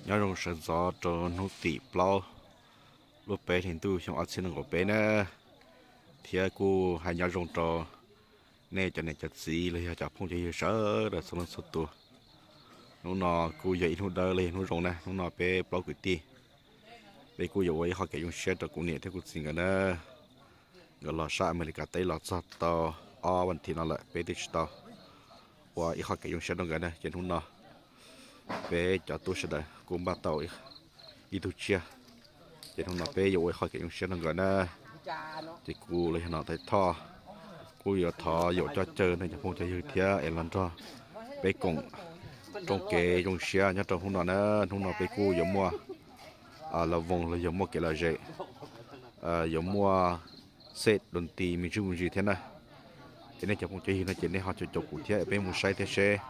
Nyob zoo sawv ntxov rau hnub tim plaub lub peb hlis ntuj xyoo ob txhiab nees nkaum peb na, thiab kuj hais nyob zoo rau nej cov niam cov txiv los yog cov phooj cov ywg sawv daws txhua leej txhua tus. Hnub no kuj yog ib hnub dawb los yog hnub zoo na, hnub no peb plaub kwv tij, peb kuj yuav ua ib qho kev zoo siab rau kuv niam thiab kuv txiv nkawd na. Nkawd los sab Amelikas teb los txog tau ob vas thiv no lawm, peb twb tsis tau ua ib qho kev zoo siab rau nkawd na, ces hnub no peb cov tub sawv daws kuj npaj tau ib tug tsiaj, ces hnub no peb yuav ua ib qho kev zoo siab rau nkawd na. Ces kuv los yog Nom Tais Thoj kuj yuav thov yaum coj caw nej cov phooj cov ywg thiab es los nrog peb koom rooj kev zoo siab nyob rau hnub no na. Hnub no peb kuj yuav muaj lawv voos los yog muaj kev lom zem, yuav muaj xej doos tis me ntsis me ntsis thiab na. Ces nej cov phooj cov ywg no ces nej ho caum caum kuv thiab peb mus saib thiab seb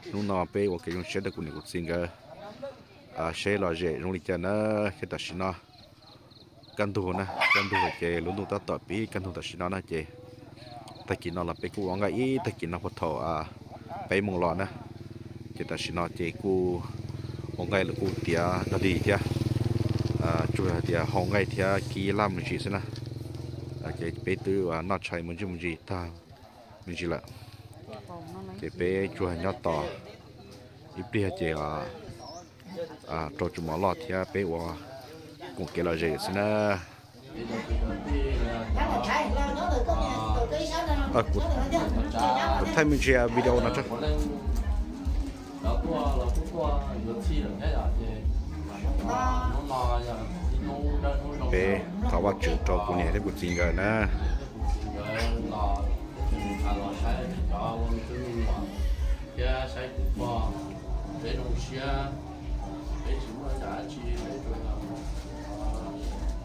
hnub no peb ua kev zoo siab rau kuv niam kuv txiv nkawd seb lom zem zoo li cas na. Ces tam sim no kaj ntug na, kaj ntug ces lub ntuj tab tom pib kaj ntug tam sim no na, ces tag kis no los peb kuj ua nqaij ib tag kis no puag thaum peb moos los na. Ces tam sim no ces kuj ua nqaij los kuj tiav dog dig thiab, tsuas hais tias hau nqaij thiab kib laj me ntsis xwb na. Ces peb twb noj tshais me ntsis me ntsis tag me ntsis lawm, ces peb tsuas nyob tos ib pliag ces rau tsuas mov loj thiab peb ua koom kev lom zem xwb na. Kuv thaij me ntsis video no tso. Peb thov Vajtswv rau kuv niam thiab kuv txiv nkawd na.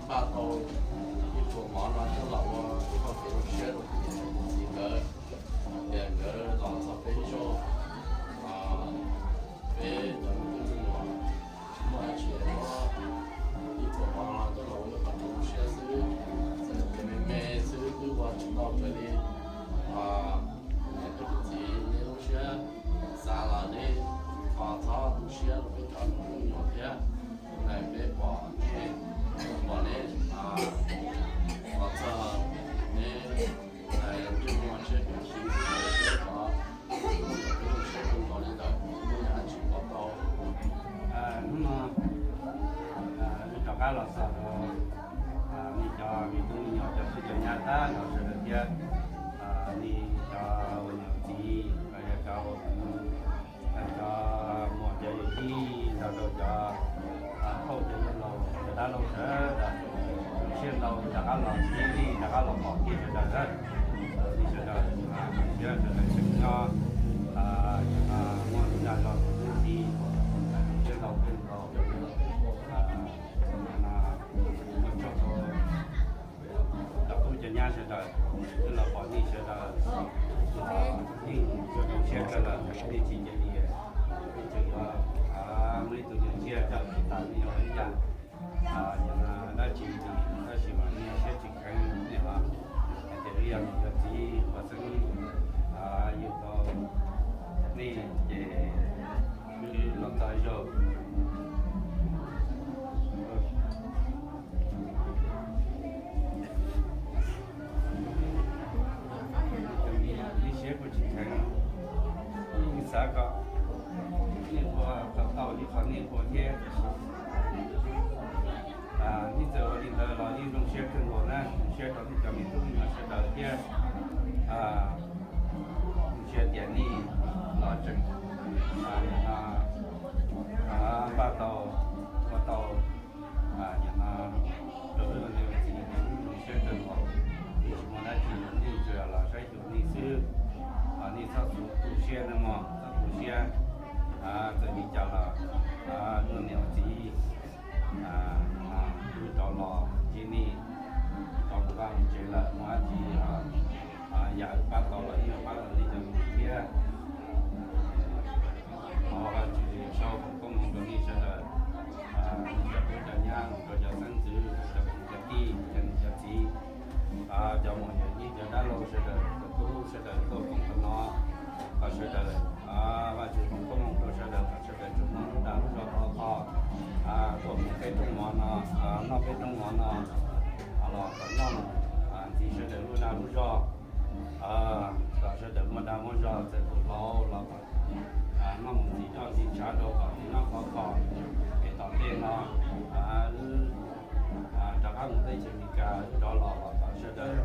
Npaj tau ib pluas mov no coj los ua ib qho kev zoo siab rau kuv niam thiab kuv txiv nkawd, tias nkawd los txog peb ib zaug, peb cov me tub me nyuam tsis muaj dab tsi, ib pluas mov no coj los ua ib qho kev zoo siab xwb. Txawm tias me me xwb twb ua tsis tau raws li kuv niam thiab kuv txiv nej lub siab xav los nej thov txhob tu siab rau peb cov me tub me nyuam thiab. Hnub no peb pom nej, pom nej los txog, nej ntsej muag tshiab kawg siab, siab kawg nkaus li ntawd, muaj yam dab tsi pom tau. Hnub no wb rov qab los txog rau nej cov me tub me nyuam, cov tub cov nyab tag nrho sawv daws thiab, nej cov ua niam txiv los yog cov ua kwv, cov muam cov yawm yij, nrog rau cov phauj cov yawg laus cov dab laug sawv daws, zoo siab ntau rov qab los, txhiaj li rov qab los pom nej sawv daws na. Nej sawv daws, siab sawv daws tseem nyob, muaj lub dag zog tus tub txiv, siab ntau kawg nkaus. Ua tsaug rau cov tub cov nyab sawv daws, twb los pom nej sawv daws, yeej zoo siab kawg lawm, nej tsis cia li, nej tseem yuav muaj ib tug niam tsiaj coj los tas nej ua ib yam. Yog dab tsi li, tab sis mas nej siab tsis kheev nej los, hais tias wb yog niam yog txiv uas xeeb yug tau nej ces wb los txog ib zaug. Ib siab kuj tsis kheev, yeej xav kom nej ua kom tau li qhov nej ua thiab. Nej txawm ua li ntawd los yeej zoo siab kawg nkaus na, zoo siab rau nej cov me tub me nyuam sawv daws thiab. Zoo siab tias nej los tseem npaj tau, ua tau, nim no rau wb ua niam ua txiv zoo siab kawg nkaus. Yeej tsis muaj dab tsi, nej tsuas los saib xyuas nej xwb. Nej txhob tu siab nawb mog, txhob tu siab. Txawm li cas los wb ua niam ua txiv, wb rov los ntsib nej, rov mus vaj mus tsev lawm, muaj dab tsi yam wb pab tau los yeej yuav pab tau nej cov me ntsis thiab. Thov Vajtswv Roob mov no los kom noj ntxiv sawv daws lub dag lub zog, kom sawv daws muaj dag muaj zog, txawm tus laus los kom noj mus ntxiv roj ntxiv ntshav rau kom noj khov kho, es tom ntej no wb rov qab mus teb chaws Amelikas wb rov los los kom sawv daws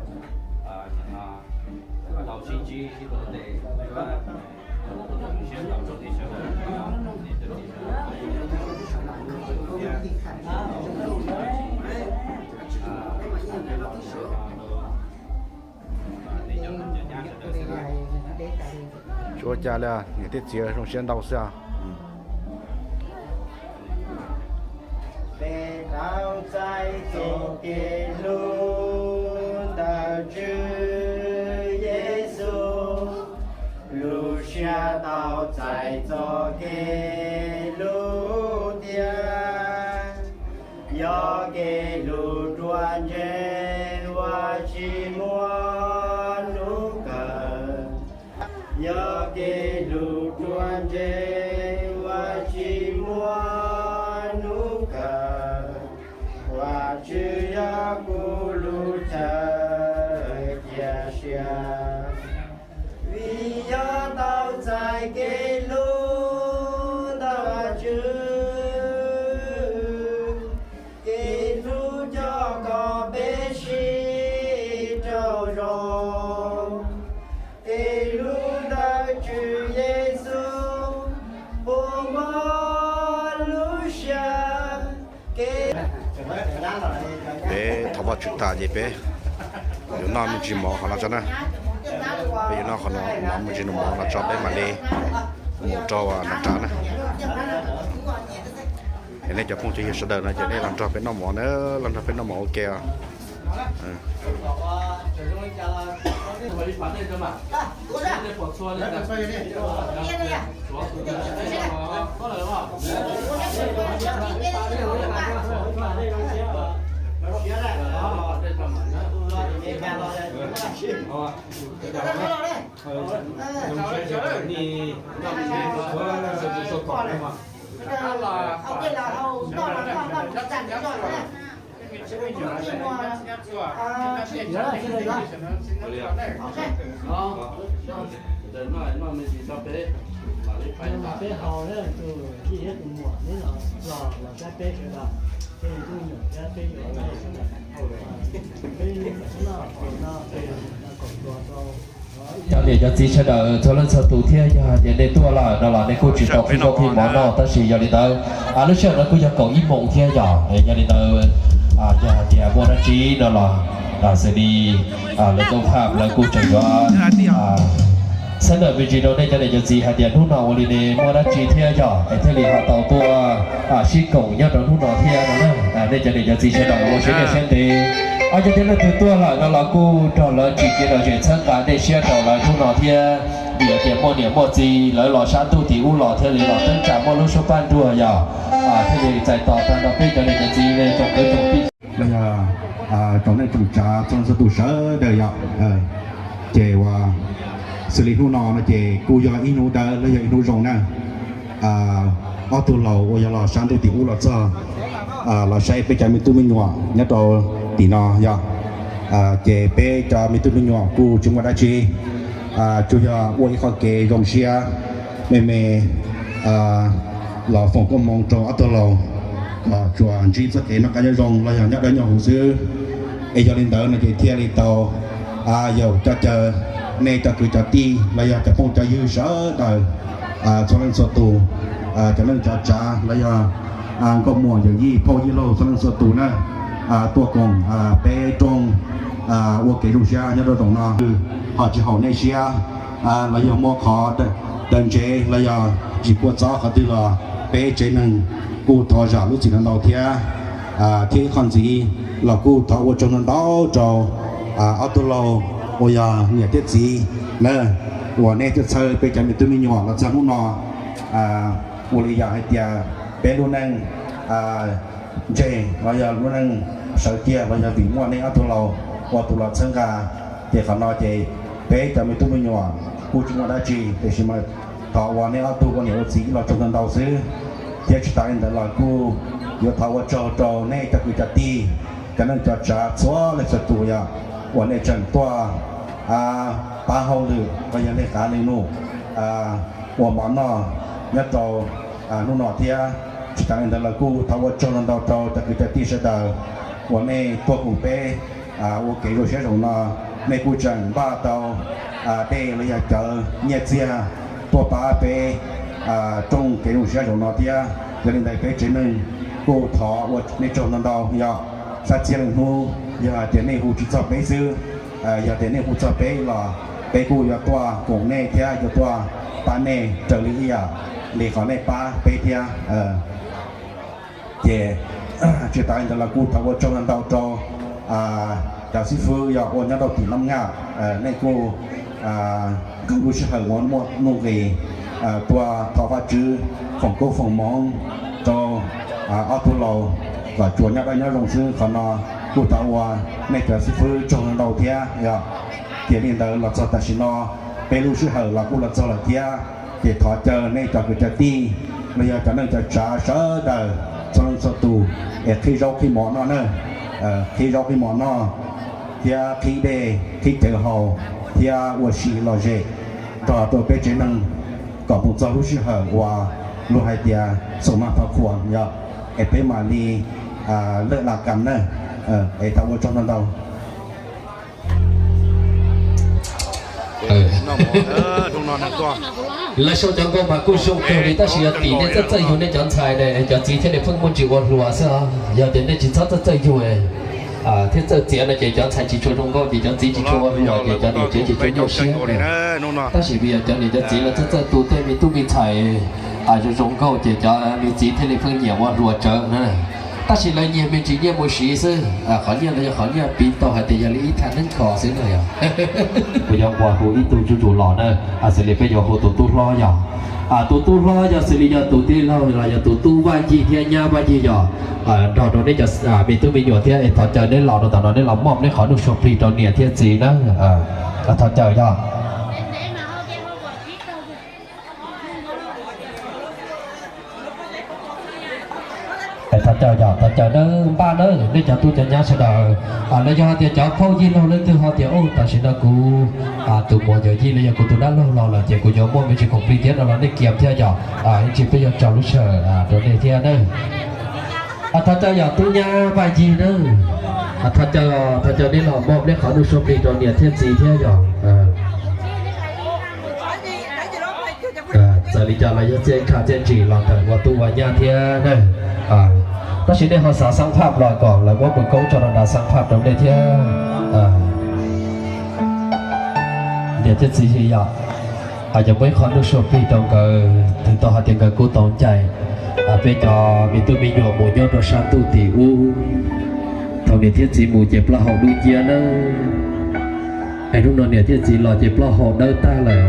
tau sib ntsib sib tuav tes, siab nto rau nej sawv daws. Tsis ua cas li, niam thiab txiv zoo siab ntau xwb os. Peb tau txais txoj kev hlub ntawm Tswv Yexus, lub siab tau txais txoj kev hlub tiag. Yog kev hlub ruaj ntseg uas tsis muaj hnub kawg. Yog kev hlub ruaj ntseg uas tsis muaj hnub kawg. Vajtswv yog kuv lub chaw cia siab, vim yog tau txais kev hlub ntawm Vajtswv. Kev hlub coj kom peb sib raug zoo. Kev hlub ntawm Tswv Yexus puv npo lub siab. Peb thov Vajtswv tas ces peb yuav noj me ntsis mov qhov no tso na. Peb yuav noj qhov no, noj me ntsis mov no tso peb mam li mus rau nram tsav na. Es nej cov phooj cov ywg sawv daws no ces nej los nrog peb noj mov na, los nrog peb noj mov ua ke os. Peb haus na, tus tij thiab tus muam neb los los saib peb sawv daws, peb tus me nyuam thiab peb yuav noj sawv daws. Peb noj no, cov niam cov txiv sawv daws txhua leej txhua tus thiab, yog hais tias nej tuaj lawm no los nej kuj tsis tau qhib zaub qhib mov noj, tab sis yog li ntawd lub sij hawm no kuj yog kaum ib moos thiab yog, yog li ntawd yog hais tias muaj dab tsi no los xws li lawv tau tham lawv kuj tseem yuav xab ntawm me ntsis rau nej cov niam cov txiv hais tias hnub no ua li ne muaj dab tsi thiab yog es thiaj li ho tau tuaj sib koom nyob rau hnub no thiab no na. Nej cov niam cov txiv sawv daws ua siab nyiam siab ntev, yog tias leej twg tuaj lawm no los kuj nrog lawv tsis kev lom zem txhawb nqa dej siab rau lawv hnub no thiab, vim tias muaj niam muaj txiv lawv los sab ntuj tim ub los thiaj li los teeb tsa muaj lub suab paj nruag yog thiaj li txais tos tag nrho peb cov niam cov txiv tsoom kwv tsoom tij los yog tsoom neej tsoom tsav txhua leej txhua tus sawv daws yog. Ces ua xws li hnub no no ces kuj yog ib hnub dawb los yog ib hnub zoo na. Ob tug laus uas yog los sab ntuj tim ub los txog los saib peb cov me tub me nyuam nyob rau tim no yog, ces peb cov me tub me nyuam kuj tsis muaj dab tsi, tsuas yog ua ib qho kev zoo siab me me los foom koob hmoov rau ob tug laus kom tsuas ntsib txoj kev noj qab nyob zoo los yog nyob dawb nyob huv xwb. Es yog li ntawd no ces thiaj li tau yaum coj caw nej cov kwv cov tij los yog cov phooj cov ywg sawv daws txhua leej txhua tus, cov neej cov tsav los yog nkauj muam yawm yij phauj yij laug txhua leej txhua tus na, tuaj koom peb rooj ua kev zoo siab nyob rau zaum no. Ho tsis haum nej siab los yog muaj qhov daws ntsev los yog tsis puas txob qhov twg los peb tsev neeg kuj thov zam lub txim no ntau thiab. Thiab ib qho ntxiv los kuj thov ua tsaug ntau ntau rau ob tug laus uas yog niam thiab txiv na, uas nej tuaj txhawb peb cov me tub me nyuam los txog hnub no, ua li yog hais tias peb lub neej ntseg los yog lub neej sawv kiag los yog vim muaj nej ob tug laus ua tus los txhawb nqa. Ces qhov no ces peb cov me tub me nyuam kuj tsis muaj dab tsi, tiam sis mas thov ua nej ob tug ua niam ua txiv ib los tsaug ntau ntau xwb. Thiab tsis tas li ntawd los kuj Yuav thov ua tsaug rau nej cov kwv cov tij, cov neej cov tsav txhua leej txhua tus yog uas nej tseem tuaj pab hauj lwm los yog nej qav nej num ua mov noj nyob rau hnub no thiab. Tsis tas li ntawd los kuj thov ua tsaug ntau ntau rau cov kwv cov tij sawv daws uas nej tuaj koom peb ua kev zoo siab zoo no, nej kuj tseem npaj tau dej los yog cawv nyiaj txiag tuaj pab peb rooj kev zoo siab zoo no thiab. Yog li ntawd peb tsev neeg kuj thov ua nej tsaug ntau ntau yog sab txhiab leej hnub, yog hais tias nej hu tsis txog peb xwb, yog tias nej hu txog peb los peb kuj yuav tuaj koom nej thiab yuav tuaj pab nej raws li ib yam li qhov nej pab peb thiab. Ces tsis tas li ntawd los kuj thov ua tsaug ntau ntau rau cov xib fwb yog ua nyob rau tim Nab Ngaj, nej kuj nqa lub sij hawm uas muaj nuj nqis tuaj thov Vajtswv foom koob foom hmoov rau ob tug laus kom tsuas nyob dawb nyob zoo xwb. Qhov no kuj thov ua nej cov xib fwb tsaug ntau thiab yog. Ces li ntawd los txog tam sim no peb lub sij hawm los kuj los txog lawm thiab. Ces thov caw nej cov kwv cov tij los yog cov neej cov tsav sawv daws txhua leej txhua tus es qhib zaub qhib mov noj na, qhib zaub qhib mov noj thiab qhib dej qhib cawv haus thiab ua si lom zem nrog rau peb tsev neeg kom mus txog lub sij hawm uas luag hais tias xum mas pha khuam yog es peb mam li lawj la kam na. Es thov ua tsaug ntau ntau. Lawv sau cov nkauj mas kuj zoo kawg li tab sis yog tim nej txawj txawj yug nej cov ntxhais ne, cov txiv thiaj li pheej muaj ntsis ua hluas xwb os. Yog tias nej tsis txhob txawj txawj yug thiab txawj txiav no ces cov ntxhais tsis tshua zoo nkauj ces cov txiv tsis tshua ua hluas ces cov niam tsev tsis tshua nyuaj siab. Tab sis vim yog cov niam cov txiv lawv txawj txawj tu tej me tub me ntxhais zoo zoo nkauj ces cov me txiv thiaj li pheej nyiam ua hluas tsawv na. Tab sis lawv nyiag me ntsis nyiaj mus siv xwb, qhov nyiaj no yog qhov nyiaj piv tau hais tias yog li ib thaj neeb kos xwb na yog. Kuv yuav nqua hu ib tug zuj zus los na, xws li peb yuav hu tus tub hlob yog, tus tub hlob yog xws li yog tus tij laug los yog tus tub Vaj Yig thiab nyab Vaj Yig yog nrog rau neb cov me tub me nyuam thiab es thov caw neb los rau tom no neb los moj neb qhov nuj sua plig rau niam thiab txiv na. Thov caw yog. Thov caw yog, thov caw nawb, npaj nawb nej cov tub cov nyab sawv daws. Los yog hais tias cov phauj yij laug leej twg ho tias, Ub, tam sim no kuv tus muam yawm yij los yog kuv tus dab laug los lawm ces kuv yuav muaj me ntsis khoom plig thiab no los nej kiam thiab yog, ib ntsis peb yuav tso lub sij hawm rau nej thiab nawb. Thov caw yog tub nyab Vaj Yig nawb. Thov caw, thov caw neb los moj neb qhov nuj sua plig rau niam thiab txiv thiab yog. Txawm li cas los yog txiaj ntsha txiaj ntsig los ntawm ua tub ua nyab thiab nawb. Tab sis nej ho xav xab phaj los kom lawv muab mus koob tso rau nram xab phaj rau nej thiab. Niam thiab txiv yog, yog muaj ib qho nuj sua plig rau nkawd, twb tau hais tias nkawd kuj tau ncaim peb cov me tub me nyuam mus nyob rau sab ntuj tim ub. Thaum niam thiab txiv mus ces plaub hau dub nciab nawb. Es hnub no niam thiab txiv los ces plaub hau dawb tag lawm.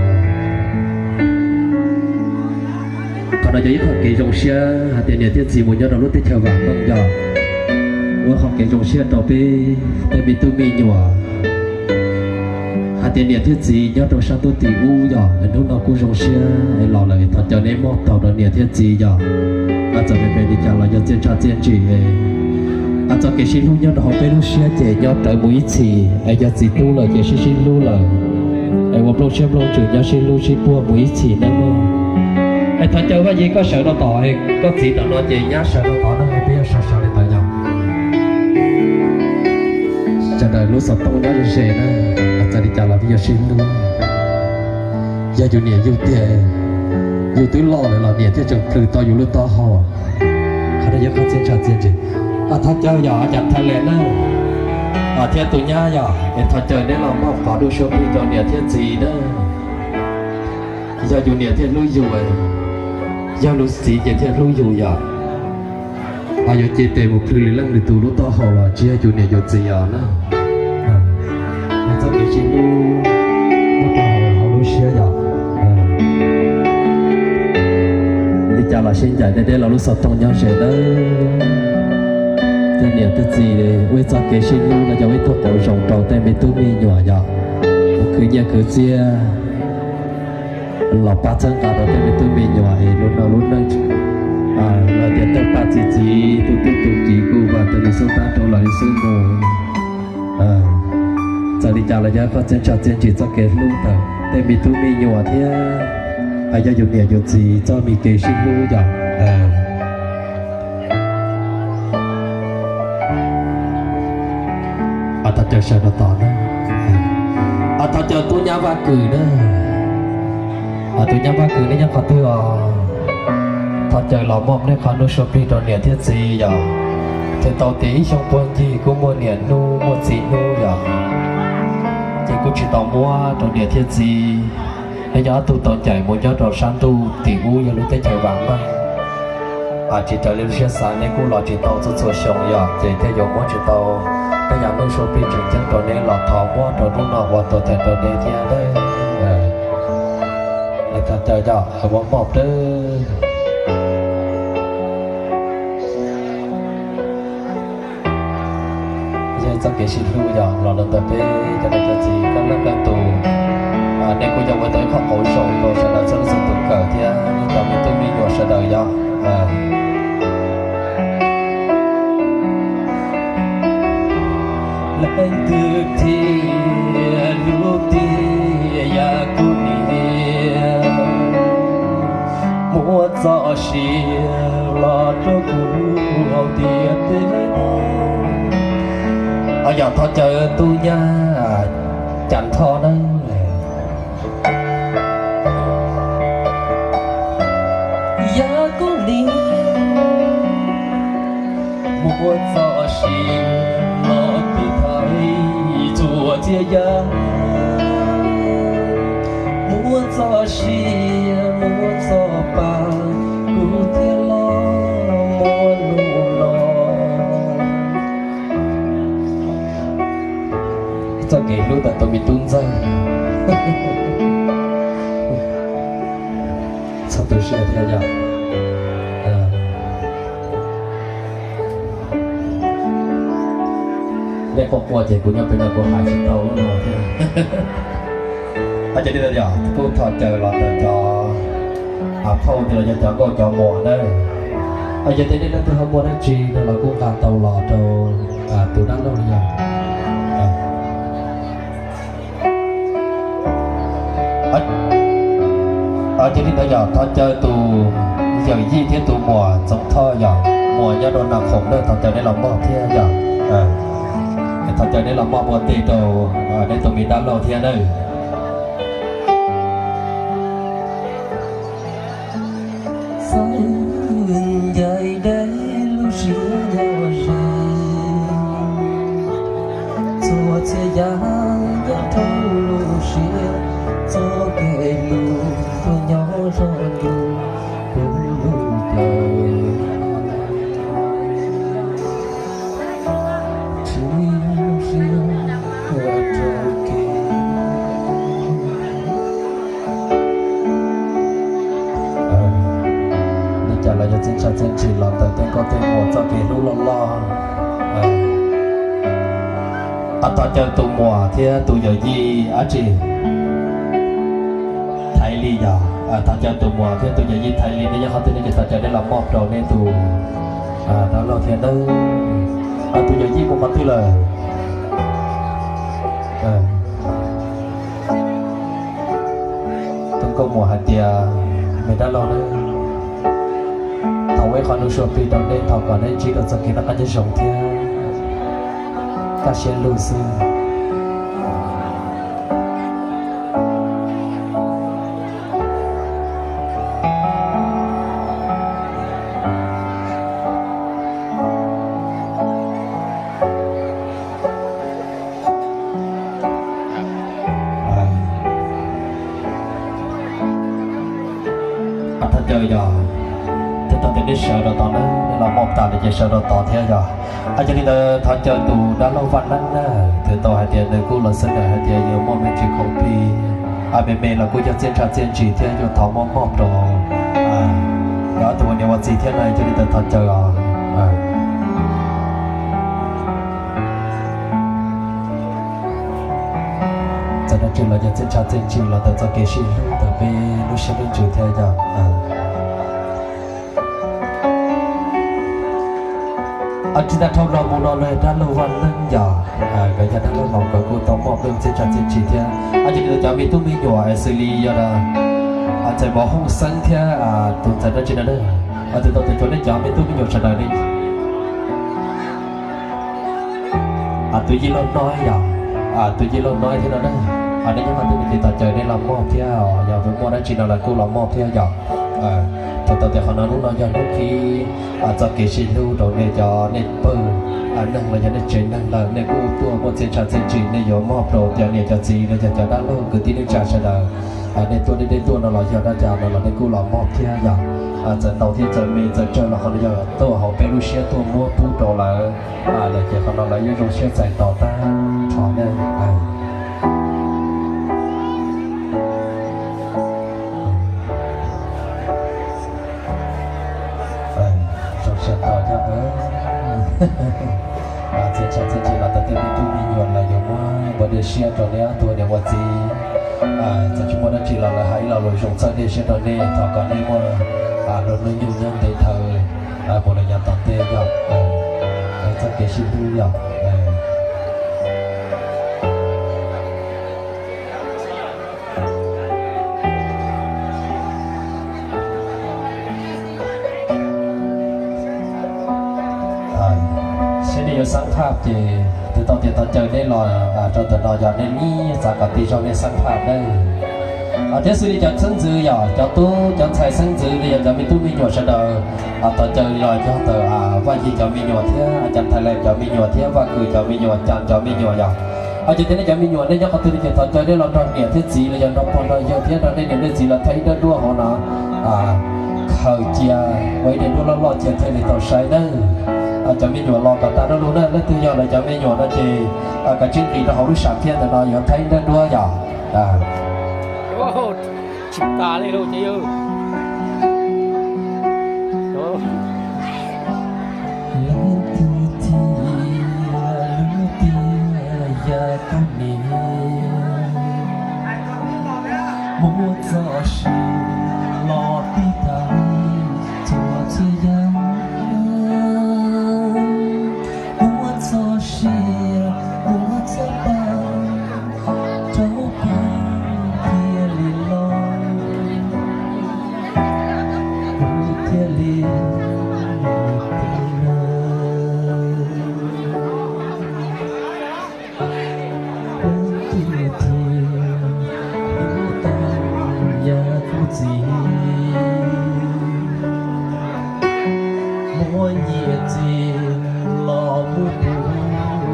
Qhov no yog ib qho kev zoo siab hais tias niam thiab txiv mus nyob rau lub teb chaws vam meej yog ua qho kev zoo siab rau peb tej me tub me nyuam. Hais tias niam thiab txiv nyob rau sab ntuj tim ub yog hnub no kuj zoo siab es los lawm es thov caw neb moj tau rau niam thiab txiv yog. Txawm me me li cas los yog txiaj ntsha txiaj ntsig es txoj kev sib hlub nyob rau hauv peb lub siab ces nyob rawv mus ib txhis es yog txiv tub lawm ces sib sib hlub lawm es ua nplooj siab nplooj ntsws nyob sib hlub sib puag mus ib txhis nawb mog. Es thov caw Vaj Yig koj sawv rau tod, koj txiv tom no ces nyab sawv rau tod na, peb yuav sawv sawv li ntawd yog. Sawv daws lub xov tooj nyob ze ze na, txawm li cas los peb yuav sib hlub. Yog yus niam yus tiag, yus twb loj lawm los niam thiaj tseem plhws tau yus lub taub hau. Qhov no yog qhov txiaj ntsha txiaj ntsig. Thov caw yog cov thawj leej na, thiab tus nyab yog es thov caw neb los moj qhov nuj sua plig rau niam thiab txiv na. Yog yus niam thiaj hlub yus, yog lub txiv ces thiaj hlub yus yom. Ho yuav cia tes mus plhws lwm leej lwm tus lub taub hau los tsis yog yus niam yus txiv os na. Txoj kev sib hlub muab rau hauv lub siab yom. Li cas los sib ncaim deb deb los lub xov tooj nyob ze nawb. Tej niam tej txiv, ua ib txoj kev sib hlub no yog ib tug qauv zoo rau tej me tub me nyuam yom. Mus khwv nyiaj khwv txiaj los pab txhawb nqa rau tej me tub me nyuam es lub no lub neej Tias tej pab txiv txiv tus tub tus kiv kuj vam tias nws xub tab rau los nws xub mus. Txawm li cas los yog koj txiaj ntsha txiaj ntsig txoj kev hlub ntawm tej me tub me nyuam thiab yog yus niam yus txiv txoj me kev sib hlub yom. Thov caw sawv rau tod na. Thov caw tub nyab Vaj Kws na. Tus nyab Vaj Kws nej nyob qhov twg os? Thov caw los muab nej qhov hnub suab plig rau niam thiab txiv yom. Thiaj tau tias ib xyoo puag ncig kuj muaj niam hnub muaj txiv hnub yom, ces kuj tsis tau muab rau niam thiab txiv. Nej nyob ob tug tau ncaim mus nyob rau sab ntuj tim ub yog lub teb chaws vam meej. Tsis raws li lub siab xav nej kuj los tsis tau txhua txhua xyoo yom, ces thiaj yuav muab tsis tau tej yam hnub suab plig tseem ceeb rau nej los thov muab rau hnub no ua tuam thaim rau nej thiab. Thov caw yom, muab moj dawb. Yog txoj kev sib hlub yog los rau ntawm peb cov niam cov txiv koj leej koj tus, nej kuj yog ua tau ib qho qauv zoo rau sawv daws txhua leej txhua tus kawm thiab cov me tub me nyuam sawv daws yom. Leej twg thiaj lub tiag yam kuv niam, muab txoj sia los rau kuv hauv tiaj teb. Yog thov caw tub nyab Cas Thoj na. Yam kuv niam, muab txoj sia los pib thaiv txhua txhia yam, muab txoj sia muab txoj pa kuv thiaj los muaj hnub no. Txoj kev hlub ntawm tus me tub ntxawg. Txog tu siab thiab yom. Nej quaj quaj ces kuv nyob pem no kuv hais tsis tau lub no thiab. Ces li ntawd yog kuj thov caw los ntawm cov phauj los yog cov nkauj cov muam na. Yog tias nej leej twg ho muaj dab tsi no los kuj nqa tau los rau tus dab laug li yog. Ces li ntawd yog thov caw tus yawm yij thiab tus muam Txoov Thoj yog muam nyob rau Nas Khoom na, thov caw neb los mog thiab yog. Thov caw neb los mog ua ntej rau neb tus me dab laug thiab nawb. Xav ncaim deb lub siab nyob ze, txhua txhia yam nyob rau lub siab, txoj kev hlub tuaj nyob zoo li kuv lub plawv. Tsis siab ua rau kev, li cas los yog txiaj ntsha txiaj ntsig los ntawm tej nkauj tej muam txoj kev hlub loj loj. Thov caw tus muam thiab tus yawm yij dab tsi, Thaiv Lis yog, thov caw tus muam thiab tus yawm yij Thaiv Lis, nej nyob qhov twg nej ces thov caw neb los mog rau neb tus dab laug thiab nawb. Tus yawm yij mus qhov twg lawm? Tus nkauj muam hais tias, me dab laug nawb, thov ua ib qho hnub suab plig rau neb, thov kom neb ntsib rau txoj kev noj qab nyob zoo thiab kaj siab lug xwb. Thov caw yog, thov caw tias neb sawv rau tod na, neb los mog tas lawm ces sawv rau tod thiab yog. Yog li ntawd thov caw tus dab laug Vaj Neeb na, twb tau hais tias nws kuj los xav hais tias yuav muaj me ntsis khoom plig me me los kuj yog txiaj ntsha txiaj ntsig thiab yuav thov muab mog rau yog ob tug ua niam ua txiv thiab na, yog li ntawd thov caw os. Txawm dab tsi los yog txiaj ntsha txiaj ntsig los ntawm txoj kev sib hlub ntawm peb lub siab lub ntsws thiab yog. Tsis tas dhau los mus no luag yog dab laug Vaj Neeb yog, nkawd yog dab laug laus nkawd kuj tau muaj peb txiaj ntsha txiaj ntsig thiab. Ces nws cov me tub me nyuam xws li yog Ntxhais Mos Hooj Xeeb thiab tus ntxhais dab tsi no na, tus tau tus cuag nej cov me tub me nyuam sawv daws ne. Tus yij laug Noib yog, tus yij laug Noib thiab no na, nej nyob qhov twg ces thov caw nej los mog thiab, yog muaj dab tsi no lawv kuj los mog thiab yog. Thaum tau tias qhov no hnub no yog hnub qhib txoj kev sib hlub rau nej cov nej pawg neeg los yog nej tsev neeg lawm, nej kuj tuaj muaj txiaj ntsha txiaj ntsig, nej yuav mog rau cov niam cov txiv los yog cov dab laug kwv tij neej tsa sawv daws. Nej tuaj deb deb tuaj no los yog dab tsi no los nej kuj los mog thiab yog. Txawm ntau thiab txawm me txawm tsawg los qhov no yog tuaj hauv peb lub siab tuaj muab pub rau lawv, lawm ces qhov no lawv yeej zoo siab txais tos tag nrho na. Zoo siab tos thiab. Txiaj ntsha txiaj ntsig los tau tej me tub me nyuam lawv yuav muab npau dej siab rau nej ob tug niam ua txiv. Txawm tsis muaj dab tsi los lawv hais ib lo lus zoo txhawb dej siab rau nej, thov kom nej muaj lub hnub nyoog nyob ntev dhawv mus los yav tom ntej yog, txoj kev sib hlub yog. Seb nej yuav xab phaj ces twb tau tias tau caw nej los rau ntawm no yog nej ib txav kom tig zog nej xab phaj nawb. Thiab xws li cov xeeb ntxwv yog cov tub cov ntxhais xeeb ntxwv los yog cov me tub me nyuam sawv daws, tau caw los yog ntawm Vaj Yig cov me nyuam thiab Cas Thailand cov me nyuam thiab Vaj Kws cov me nyuam, Cas cov me nyuam yog. Ces tias nej cov me nyuam nej nyob qhov twg no ces thov caw nej los nrog niam thiab txiv los yog nrog pog nrog yawg thiab nrog nej niam nej txiv los thaij ib daim duab hauv no, khaws cia ua ib daim duab loj loj cia thiaj li tau saib nawb. Cov me nyuam los kom tas lug na, leej twg yog lawv cov me nyuam no ces kav tsij nqis rau hauv lub sam thiaj ntawm no yuav thaij ib daim duab yog. Tsis tas li lauj ces yog. Leej twg thiaj lub tiag yam kuv niam, muab txoj sia los tib tag txhua txhia yam, muab txoj sia muab txoj pa rau kuv thiaj li los, kuv thiaj li mus tau. Leej twg thiaj lub tag yam kuv txiv, muab nyiaj txiag los muab pub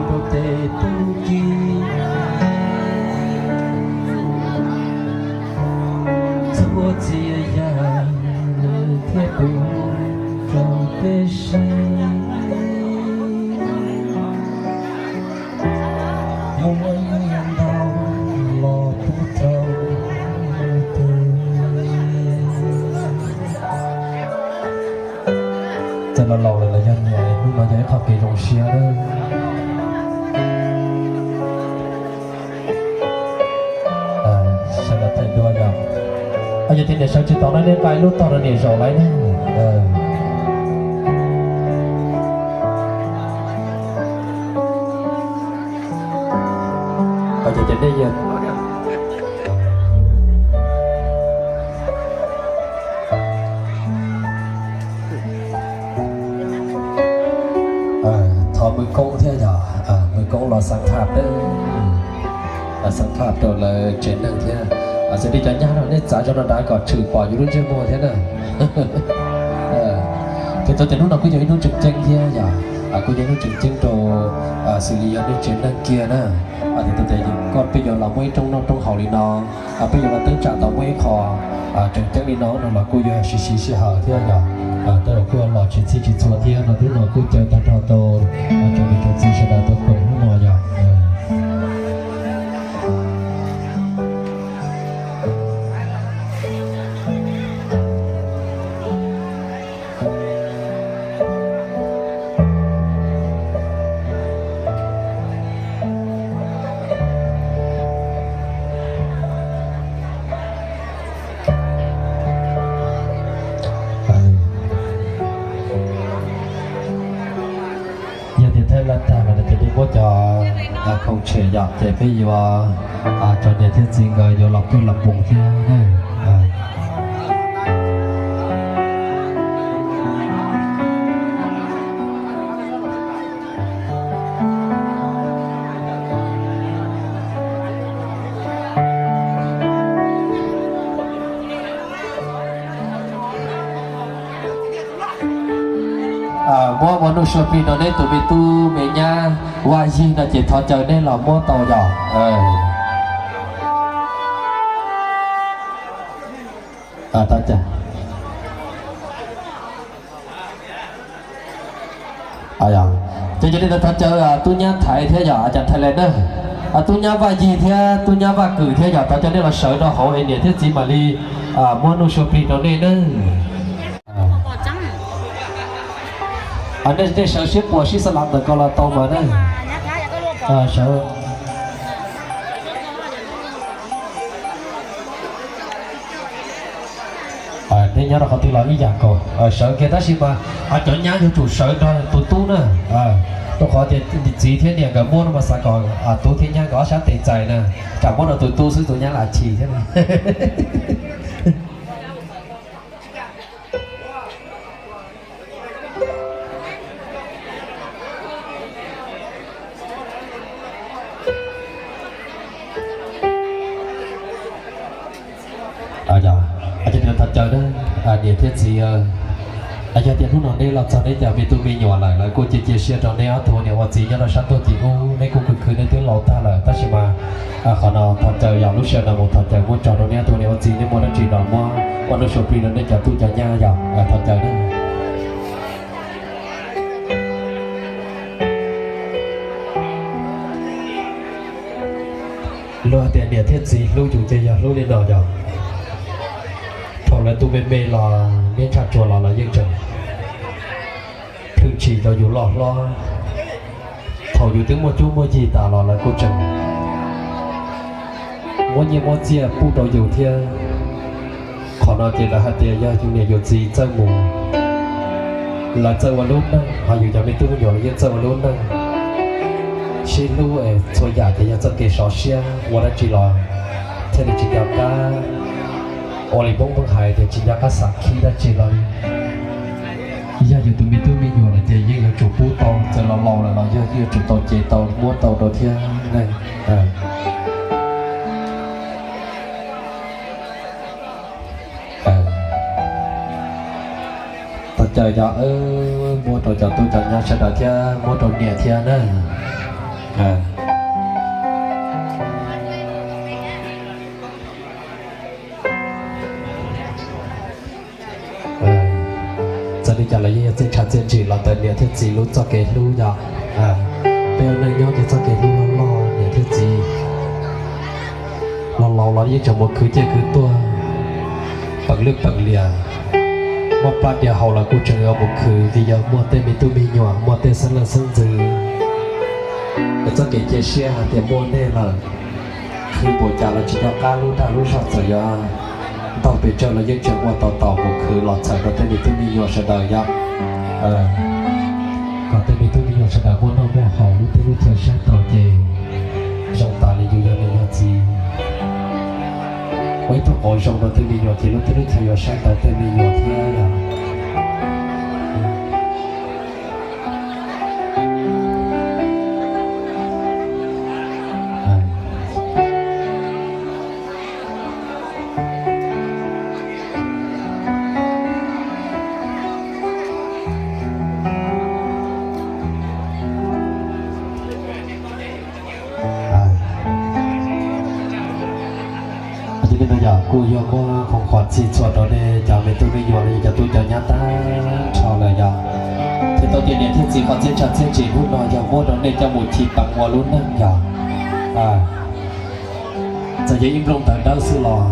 rau tej tub ki, txhua txhia yam nws thiaj pub rau peb sib, muab nyiaj ntau los pub rau tus. Txawm los laus lawm los yog niam, hnub no yog ib qho kev zoo siab lawm. Sawv daws thaij duab yog, yog tias niam sawv tsis tau no nej nqa ib lub tog rau niam zaum lawm ne. Thov mws koob thiab yog, mws koob los xab phaj, los xab phaj rau lawv tsev neeg thiab. Xws li cov nyab no nej txav zog no dav kom tshwm pom yus lub ntsej muag thiab na. Ces txog tias hnub no kuj yog ib hnub tseem ceeb thiab yog, kuj yog ib hnub tseem ceeb rau xws li yog nej tsev neeg kiag na. Tias tau tias koj peb yuav los muaj ib rooj noj rooj haus li no, peb yuav los teeb tsam tau muaj ib qho tseem ceeb li no no los kuj yuav siv siv sij hawm thiab yog. Tej zaum kuj los tsis txhij tsis txhua thiab no, hnub no kuj caw tag nrho tau tsoom niam tsoom txiv sawv daws tau koom hnub no yog. Tag los ces nej muab cov khoom tshem yom, ces peb yuav, cov niam thiab txiv nkawd yuav los pw los mus thiab. Muab ua nuj sua plig rau neb tus me tub me nyab Vaj Yig no ces thov caw neb los muab tau yom. Ces yog li ntawd thov caw tub nyab Thaiv thiab yog cov Thaiv Lais na, tub nyab Vaj Yig thiab tub nyab Vaj Kwm thiab yog thov caw nej los sawv rau hauv es niam thiab txiv mam li muab nuj sua plig rau nej na. Nej sawv siab puas sib xa lav ntawm ko los tau mas na. Sawv. Nej nyob rau qhov twg los ib yam nkaus, sawv kiag tab sis mas cov nyab yuav tsum sawv nrog tus tub na. Rau qhov tias txiv thiab niam nkawd muab no mas xav kom tub thiab nyab nkawd ob sab tes txais na, tsam muab rau tus tub xwb tus nyab lam chim thiab. Thov caw na, niam thiab txiv, yog tias hnub no neb los txog neb cov me tub me nyuam lawm, lawv kuj cia cia siab rau neb ob tug niam ua txiv nyob rau sab ntuj tim ub, neb kuj khwv khwv neb twb laus tag lawm, tab sis mas qhov no thov caw yog lub sij hawm no mus thov caw muab tso rau neb ob tug niam ua txiv, neb muaj dab tsi los muab ua nuj sua plig rau neb cov tub cov nyab yog thov caw na. Luag tias niam thiab txiv hlub yus ces yog hlub li no yog. Thaum lawv tus me me los niaj ntshaj tsuag los lawv yeej tseem plhwj tshim rau yus loj hlob. Thaum yus twb muaj cuab muaj yig tas los lawv kuj tseem muab nyiaj muab txiaj pub rau yus thiab. Qhov no ces lawv hais tias yog yus niam yus txiv txawj mus, lawv txawj ua lub neej, ho yus cov me tub me nyuam los yeej txawj ua lub neej. Sib hlub es txhua yam ces yog txoj kev sov siab, ua dab tsi los thiaj li tsis nco qab, ua li poob poob hais tias tsis nco qab xav khib dab tsi los li. Yog yus tus me tub me nyuam lawm ces yeej yuav tsum pub tau, txawm los laus lawm los yog yeej yuav tsum tau cev tau muab tau rau thiab ne. Thov caw cov, muab rau cov tub cov nyab sawv daws thiab muab rau niam thiab na. Txawm li cas los yeej yog txiaj ntsha txiaj ntsim los ntawm niam thiab txiv lub txoj kev hlub yom. Peb ua neej nyob ces txoj kev hlub loj loj niam thiab txiv los laus los yeej tseem mus khwv ciaj khwv tuag, peem lwj peem liam, muaj plab diav haus los kuj tseem yuav mus khwv vim yog muaj tej me tub me nyuam muaj tej xeeb leej xeeb ntxwv. Es txoj kev cia siab hais tias muaj nej lawm, khwv npaum cas los tsis nco qab lub dag lub zog txawm yuav ntaug pes tsawg los yeej tseem ua tau taus mus khwv los txhawm rau tej me tub me nyuam sawv daws yom. Kom tej me tub me nyuam sawv daws muaj noj muaj haus lub teb lub chaw saib taus ces zoo tas li yus yog niam yog txiv. Ua ib tug qauv zoo rau tej me nyuam ces lub teb lub chaw yuav saib taus tej me nyuam thiab yom. Yog kuj yog muab khoom khuam txhij txhua rau nej cov me tub me nyuam los yog cov tub cov nyab tag nrho lawm yog. Ces tau tias niam thiab txiv qhov txiaj ntsha txiaj ntsim hnub no yog muab rau nej coj mus chim peev ua lub neej yog. Txawm yog ib nplooj ntawv dawb xwb los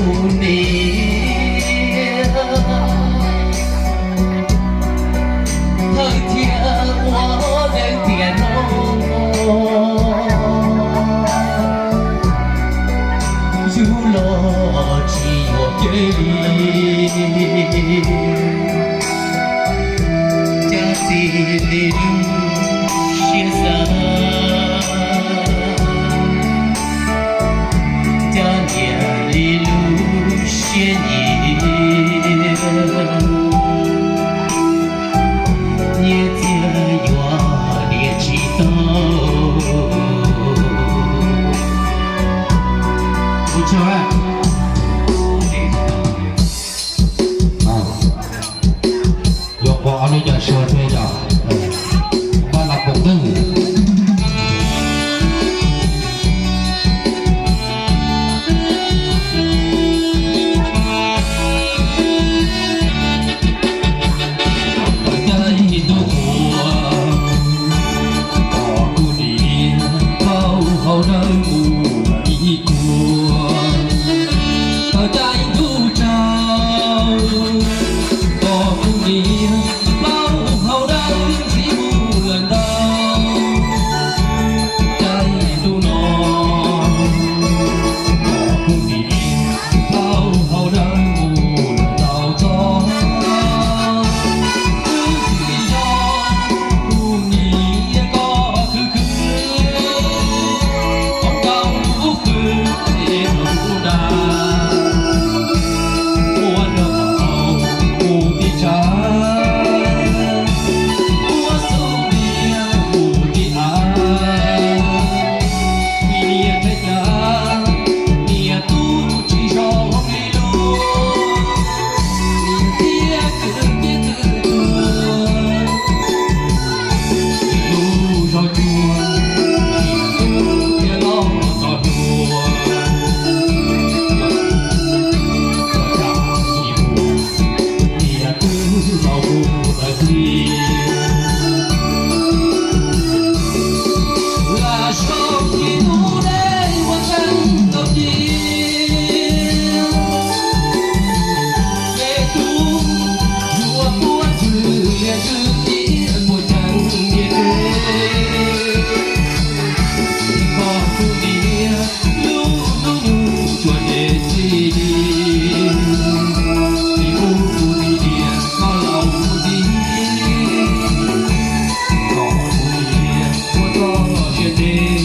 Kuv niam, thawj thiab ua dawb tiag no, yug los tsis yuav cia li, cab txij li lub siab xav, cab niam li lub siab nyiam, nyiaj txiag yuav diam tsis tau. Yuav pom ob lub cov suav thiab yog pab los pom kawg. Tawm caj ib ntu ua, pom kuv niam plaub hau dawb mus ib kua. Tawm caj ib ntu tsaus, pom kuv niam plaub hau dawb ntxiv mus lawm ntau. Caj ib ntu no, pom kuv niam plaub hau dawb mus lawm ntau txog. Twb tsis yog kuv niam koj khwv khwv, qhov ncauj lub qhwv es lub dag, ua nrog mus tib tsam, ua xub tiag mus tib av. Vim niam teb cav, niam tub tsis zoo li lub, niam thiab kwv tij kwv tuag, lub zog cuag niam tub thiab los txog hluas. Niam twb los mus lawm tiag, lam sau li lub dej uas tseem tau ci. Me tub yuav puab ntxwg lias ntxwg ib puas ceev ntiag tsev, koj tus niam lub hnub nyoog tsuas ntev txij li, tsis pub kuv tus niam koj laus mus ntxiv, koj tus niam ua txoj sia ntev,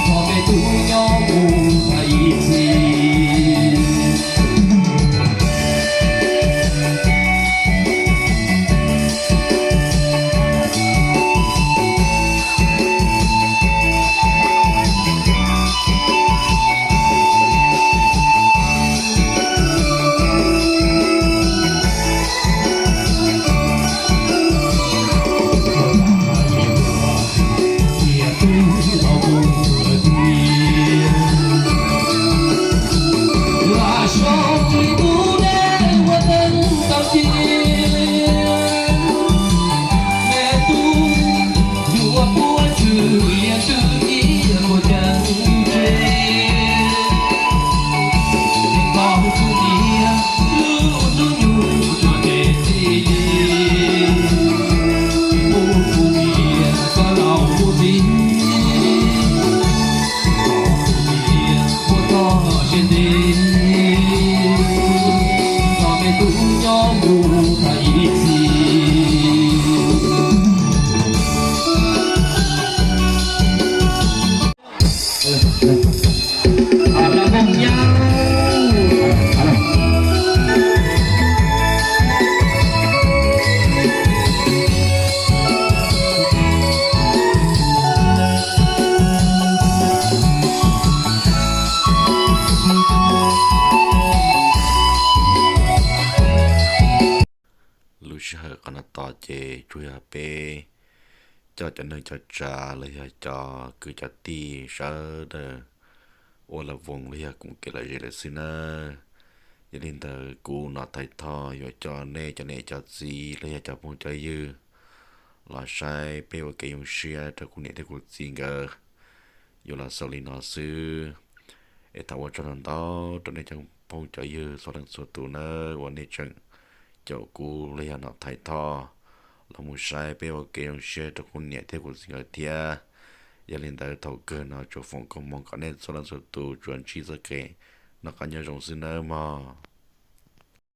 koj me tub nyob mus tag ib txhis. Lam sau li lub dej uas tseem tau ci. Me tub yuav puab ntxwg lias ntxwg ib puas ceev ntiag tsev, koj tus niam lub hnub nyoog tsuas ntev txij li, tsis pub kuv niam koj laus mus ntxiv, koj tus niam ua txoj sia ntev, koj me tub nyob mus tag ib txhis. Lub sij hawm qhov no tos ces tsuas yog peb coj cov neej cov tsav los yog cov kwv cov tij sawv daws ua lawv voos los yog koom kev lom zem lawm xwb nawb. Yog li ntawd kuv Nom Thaiv Thoj yuav coj nej cov niam cov txiv los yog cov phooj cov ywg los saib peb ua kev zoo siab rau kuv niam thiab kuv txiv nkawd yuav los xaus li no xwb. Es thov ua tsaug ntau ntau rau nej cov phooj cov ywg txhua leej txhua tus nawb uas nej tseem caum kuv los yog Nom Thaiv Thoj los mus saib peb ua kev zoo siab rau kuv niam thiab kuv txiv nkawd thiab. Yog li ntawd thaum kawg no tsuas foom koob hmoov kom nej txhua leej txhua tus tsuas ntsib txoj kev noj qab nyob zoo xwb nawb mog.